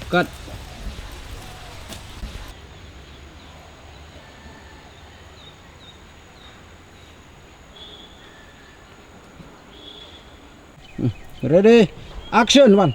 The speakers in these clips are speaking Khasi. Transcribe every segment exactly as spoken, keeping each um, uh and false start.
Cut. Ready, action, one.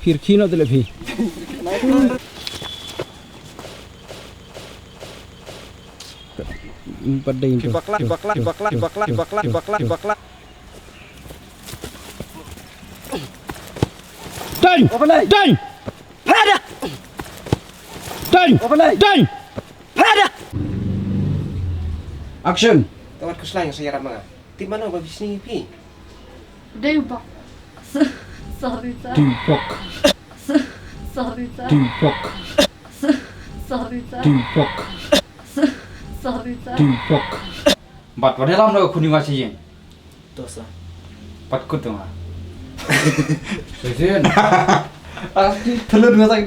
Phirkhino dele phi. Phi bakla, phi bakla, phi bakla, phi bakla, phi bakla, phi bakla. Dang! Dang! Pada! Dang! Dang! Pada! Action! Tawat kuslai sa yarap manga. Ti mano ba bisni pi? Dei u bok. Sorry, sir. Dei u bok. Sorry, sir. Dei u bok. Sorry, sir. Dei u bok. Sorry, sir. Dei u bok. Bat wadai lam da khuni wa sijin. Dosa. Pat kut tu nga. Sijin. Asti telur nga sa